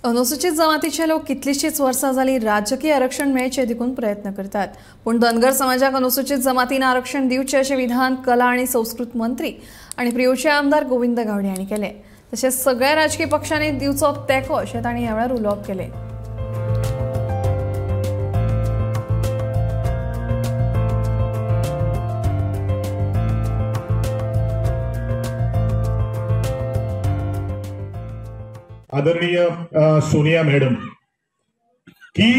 अनुसूचित जमातीचे लोक कितलीशीच वर्सां जाली राजकीय आरक्षण मेळचें देखून प्रयत्न करतात, पूण धनगर समाजाक अनुसूचित जमातीन आरक्षण दिवचें अशें विधान कला आनी संस्कृत मंत्री आनी प्रियोळचे आमदार गोविंद गावडे हांणी केलें. तशेंच सगळ्या राजकीय पक्षांनी दिवचो तेंको अशें तांणी ह्या वेळार उलोवप केलें. आदरणीय सोनिया मॅडम की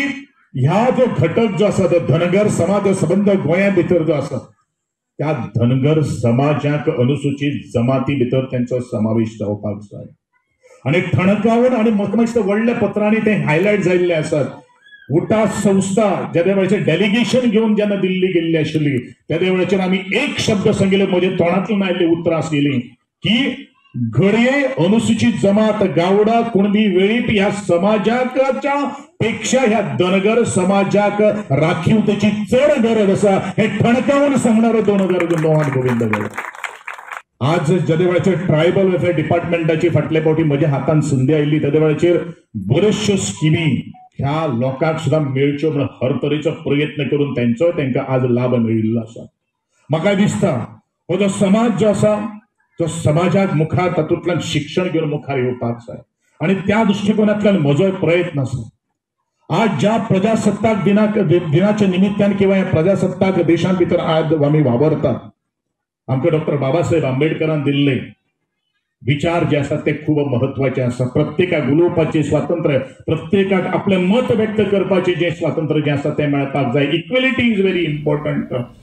ह्या जो घटक जो आसा तो धनगर समाज संबंद गोंया भितर जो आसा त्या धनगर समाजाक अनुसूचित जमाती भितर तेंचो समावेश जावपाक जाय आनी ठणकावन आनी म्हाका मातशें व्हडल्या पत्रांनी ते हायलायट जाल्ले आसात. उटा संस्था जेद्या वेळाचेर डेलिगेशन घेवन जेन्ना दिल्ली गेल्ली आशिल्ली तेद्या वेळाचेर आमी एक शब्द सांगिल्ले, म्हज्या तोंडांतल्यान आयिल्ली उतरां आसलेली की घडये अनुसूचित जमात गावडा कुणबी वेळीप ह्या समाजाच्या पेक्षा ह्या धनगर समाजाक राखीवतेची चड गरज आसा हे ठणकावन सांगणारो 2009 गोविंद गावडे. आज जेदे वेळाचेर ट्रायबल वेलफेअर डिपार्टमेंटाची फाटले फावटी म्हज्या हातान संदी आयिल्ली तेदे वेळाचेर बऱ्योचश्यो स्किमी ह्या लोकांक सुद्दां मेळच्यो म्हण हर तरेचो प्रयत्न करून तेंचो तेंकां आज लाभ मेळिल्लो आसा. म्हाका दिसता हो जो समाज जो आसा तो समाजाक मुखार तातूंतल्यान शिक्षण घेवन मुखार येवपाक जाय आनी त्या दृश्टिकोनांतल्यान म्हजोय प्रयत्न आसा. आज ज्या प्रजासत्ताक दिनाच्या निमित्तान किंवा ह्या प्रजासत्ताक देशां भितर आज आमी वावरतात, आमकां डॉक्टर बाबासाहेब आंबेडकरान दिल्ले विचार जे आसात ते खूब महत्वाचे आसा. प्रत्येकाक उलोवपाचें स्वातंत्र्य, प्रत्येकाक आपलें मत व्यक्त करपाचें जें स्वातंत्र्य जें आसा तें मेळपाक जाय. Equality is very important.